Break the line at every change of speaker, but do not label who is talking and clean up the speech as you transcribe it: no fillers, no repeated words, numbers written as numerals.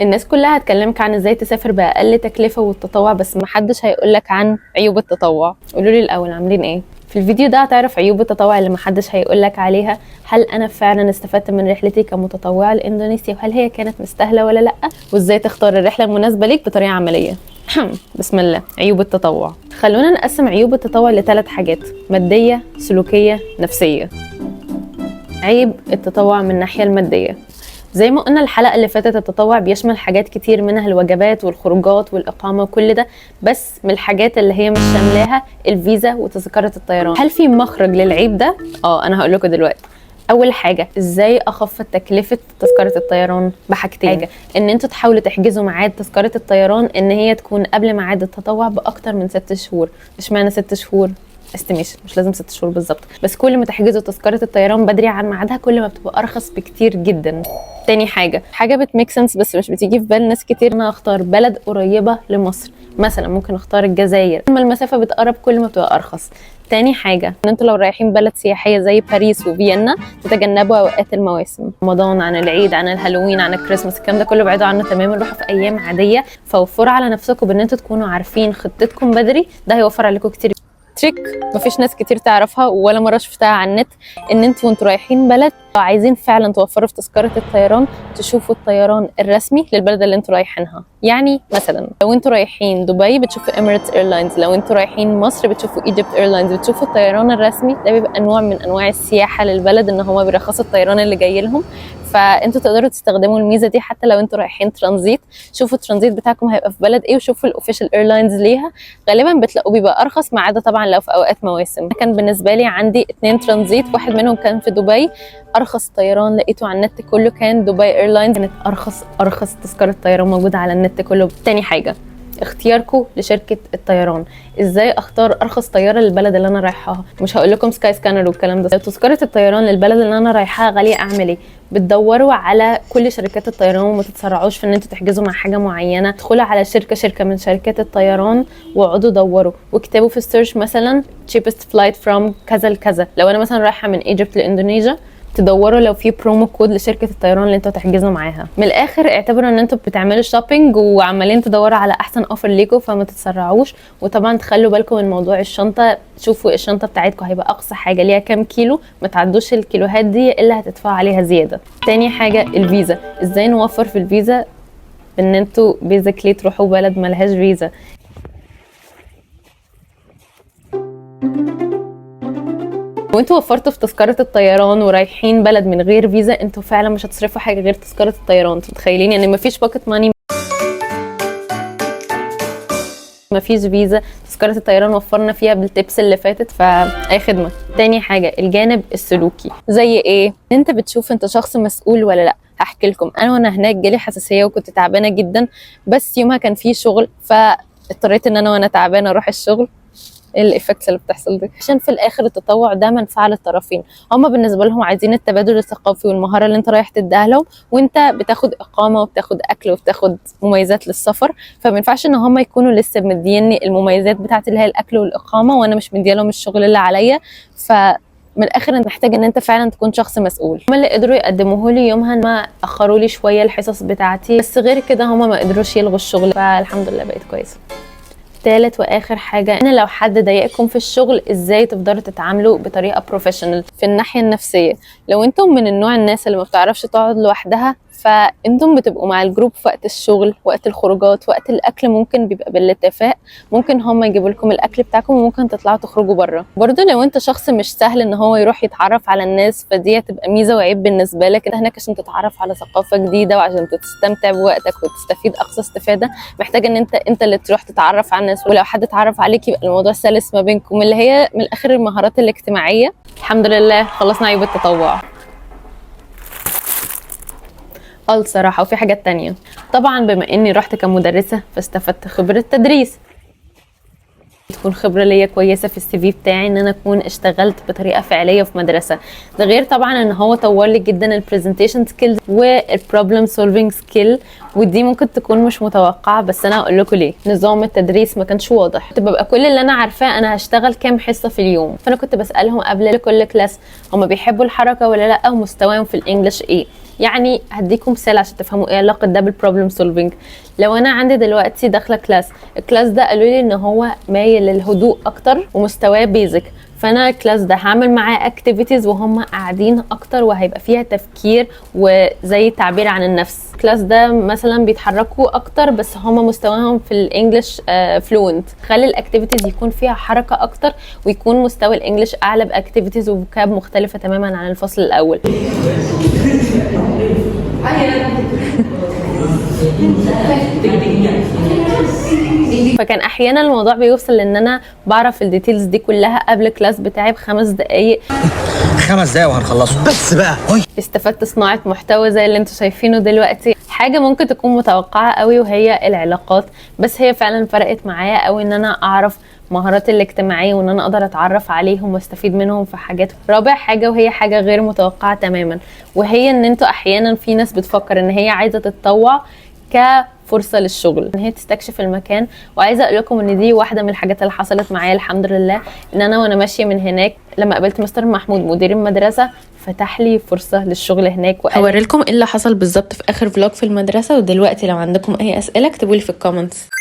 الناس كلها هتكلمك عن ازاي تسافر باقل تكلفة والتطوع، بس محدش هيقولك عن عيوب التطوع. قولوا لي الاول عاملين ايه؟ في الفيديو ده هتعرف عيوب التطوع اللي محدش هيقولك عليها، هل انا فعلا استفدت من رحلتي كمتطوعه لاندونيسيا وهل هي كانت مستاهلة ولا لا، وازاي تختار الرحلة المناسبة ليك بطريقة عملية. بسم الله. عيوب التطوع. خلونا نقسم عيوب التطوع لثلاث حاجات: مادية، سلوكية، نفسية. عيب التطوع من الناحية المادية، زي ما قلنا الحلقة اللي فاتت التطوع بيشمل حاجات كتير، منها الوجبات والخروجات والاقامة وكل ده، بس من الحاجات اللي هي مش شاملاها الفيزا وتذكره الطيران. هل في مخرج للعيب ده؟ انا هقول لكم دلوقتي. اول حاجة، ازاي اخفض تكلفة تذكره الطيران؟ بحاجتين. حاجة، ان انتوا تحاولوا تحجزوا ميعاد تذكره الطيران ان هي تكون قبل ميعاد التطوع باكتر من 6 شهور. اشمعنى 6 شهور؟ estimation، مش لازم 6 شهور بالظبط، بس كل ما تحجزوا تذكره الطيران بدري عن ميعادها كل ما بتبقى ارخص بكتير جدا. تاني حاجة، حاجة بت make sense بس مش بتيجي في بال ناس كتير، انا اختار بلد قريبه لمصر، مثلا ممكن اختار الجزائر، لما المسافة بتقرب كل ما بتبقى ارخص. تاني حاجة، ان انتوا لو رايحين بلد سياحية زي باريس وفيينا تتجنبوا اوقات المواسم، رمضان عن العيد عن الهالوين عن الكريسماس، الكلام ده كله بعيدوا عنه تماما، روحوا في ايام عادية. فوفروا على نفسكم بان انتوا تكونوا عارفين خطتكم بدري، ده هيوفر عليكم كتير. trick مفيش ناس كتير تعرفها ولا مرة شفتها على النت، ان انتوا وانتوا رايحين بلد عايزين فعلا توفروا في تذكره الطيران تشوفوا الطيران الرسمي للبلد اللي انتوا رايحينها. يعني مثلا لو انتوا رايحين دبي بتشوفوا Emirates Airlines، لو انتوا رايحين مصر بتشوفوا Egypt Airlines، بتشوفوا الطيران الرسمي. ده بيبقى نوع من انواع السياحة للبلد، ان هما بيرخصوا الطيران اللي جاي لهم، فانتوا تقدروا تستخدموا الميزة دي حتى لو انتوا رايحين ترانزيت. شوفوا الترانزيت بتاعكم هيبقى في بلد ايه وشوفوا ال official airlines ليها، غالبا بتلاقوه بيبقى ارخص، ما عدا طبعا لو في اوقات مواسم. كان بالنسبة لي عندي 2 ترانزيت، واحد منهم كان في دبي، ارخص طيران لقيته على النت كله كان Dubai Airlines، كانت ارخص تذكره طيران موجودة على النت كله. تاني حاجة، اختياركم لشركة الطيران. ازاي اختار ارخص طيارة للبلد اللي انا رايحاها؟ مش هقول لكم Skyscanner والكلام ده. لو تذكره الطيران للبلد اللي انا رايحاها غالية اعمل ايه؟ بتدوروا على كل شركات الطيران وما تتسرعوش في ان انتوا تحجزوا مع حاجة معينة. ادخلوا على شركة من شركات الطيران واقعدوا دوروا واكتبوا في ال search مثلا cheapest flight from كذا لكذا. لو انا مثلا رايحة من Egypt لاندونيسيا، تدوروا لو في promo code لشركة الطيران اللي انتوا هتحجزوا معاها. من الاخر اعتبروا ان انتوا بتعملوا shopping وعمالين تدوروا على احسن offer ليكوا، فما تتسرعوش. وطبعا تخلوا بالكم من موضوع الشنطة، شوفوا الشنطة بتاعتكم هيبقى اقصى حاجة ليها كام كيلو، ما تعدوش الكيلوهات دي الا هتدفعوا عليها زيادة. تاني حاجة، الفيزا. ازاي نوفر في الفيزا؟ ان انتوا basically تروحوا بلد ملهاش فيزا. وانتوا وفرتوا في تذكرة الطيران ورايحين بلد من غير فيزا، انتوا فعلا مش هتصرفوا حاجة غير تذكرة الطيران. انتوا متخيلين؟ يعني مفيش pocket money، مفيش فيزا، تذكرة الطيران وفرنا فيها بال tips اللي فاتت، فاي خدمة. تاني حاجة، الجانب السلوكي. زي ايه؟ انت بتشوف انت شخص مسؤول ولا لا. هحكي لكم، انا وانا هناك جالي حساسية وكنت تعبانة جدا، بس يومها كان في شغل، فاضطريت ان انا وانا تعبانة اروح الشغل. ايه ال effects اللي بتحصل دي؟ عشان في الاخر التطوع ده منفعه للطرفين، هما بالنسبة لهم عايزين التبادل الثقافي والمهاره اللي انت رايح تديها لهم، وانت بتاخد اقامه وبتاخد اكل وبتاخد مميزات للسفر، فما ينفعش ان هما يكونوا لسه مديني المميزات بتاعت اللي هي الاكل والاقامة وانا مش مديه لهم الشغل اللي عليا. ف من الاخر انت محتاج ان انت فعلا تكون شخص مسؤول. هما اللي قدروا يقدموه لي يومها ما اخروا لي شوية الحصص بتاعتي، بس غير كده هما ما قدروش يلغوا الشغل، فالحمد لله بقيت كويسة. تالت واخر حاجة، ان لو حد ضايقكم في الشغل ازاي تقدروا تتعاملوا بطريقة professional. في الناحية النفسية، لو انتم من النوع الناس اللي ما بتعرفش تقعد لوحدها، فانتم بتبقوا مع ال group في وقت الشغل، وقت الخروجات، وقت الاكل، ممكن بيبقى بالاتفاق، ممكن هم يجيبوا لكم الاكل بتاعكم وممكن تطلعوا تخرجوا بره. برضه لو انت شخص مش سهل ان هو يروح يتعرف على الناس، فدي هتبقى ميزة وعيب بالنسبة لك. انت هناك عشان تتعرف على ثقافة جديدة وعشان تستمتع بوقتك وتستفيد اقصى استفاده، محتاج ان انت اللي تروح تتعرف على الناس، ولو حد اتعرف عليك يبقى الموضوع سلس ما بينكم، اللي هي من الاخر المهارات الاجتماعية. الحمد لله خلصنا عيوب التطوع الصراحة. وفي حاجات تانية طبعا، بما اني رحت كمدرسة فاستفدت خبرة تدريس، تكون خبرة ليا كويسة في ال CV بتاعي ان انا اكون اشتغلت بطريقة فعلية في مدرسة. ده غير طبعا ان هو طور لي جدا ال presentation skills وال problem solving skill، ودي ممكن تكون مش متوقعة بس انا هقول لكم ليه. نظام التدريس ما كانش واضح، كنت ببقى كل اللي انا عارفاه انا هشتغل كام حصة في اليوم، فانا كنت بسألهم قبل كل class هما بيحبوا الحركة ولا لا، ومستواهم في ال English ايه. يعني هديكم مثال عشان تفهموا ايه علاقة ده بال problem solving. لو انا عندي دلوقتي داخله class، ال class ده قالوا لي ان هو مايل للهدوء اكتر ومستواه basic، فانا ال class ده هعمل معاه activities وهم قاعدين اكتر وهيبقى فيها تفكير وزي تعبير عن النفس. ال class ده مثلا بيتحركوا اكتر بس هم مستواهم في ال English fluent، خلي ال activities يكون فيها حركة اكتر ويكون مستوى ال English اعلى ب activities و vocab مختلفة تماما عن الفصل الاول. فكان احيانا الموضوع بيوصل لان انا بعرف ال details دي كلها قبل ال class بتاعي ب5 دقايق.
5 دقايق وهنخلصه بس بقى.
استفدت صناعة محتوى زي اللي انتوا شايفينه دلوقتي. حاجة ممكن تكون متوقعه قوي وهي العلاقات، بس هي فعلا فرقت معايا قوي ان انا اعرف مهاراتي الاجتماعية وان انا اقدر اتعرف عليهم واستفيد منهم في حاجات. رابع حاجة وهي حاجة غير متوقعه تماما، وهي ان انتوا احيانا في ناس بتفكر ان هي عايزه تتطوع كفرصه للشغل، ان هي تستكشف المكان. وعايزه اقول لكم ان دي واحدة من الحاجات اللي حصلت معايا الحمد لله، ان انا وانا ماشية من هناك لما قابلت مستر محمود مدير المدرسة فتح لي فرصة للشغل هناك. وهوري لكم ايه اللي حصل بالظبط في اخر vlog في المدرسة. ودلوقتي لو عندكم اي اسئلة اكتبوا لي في ال comments.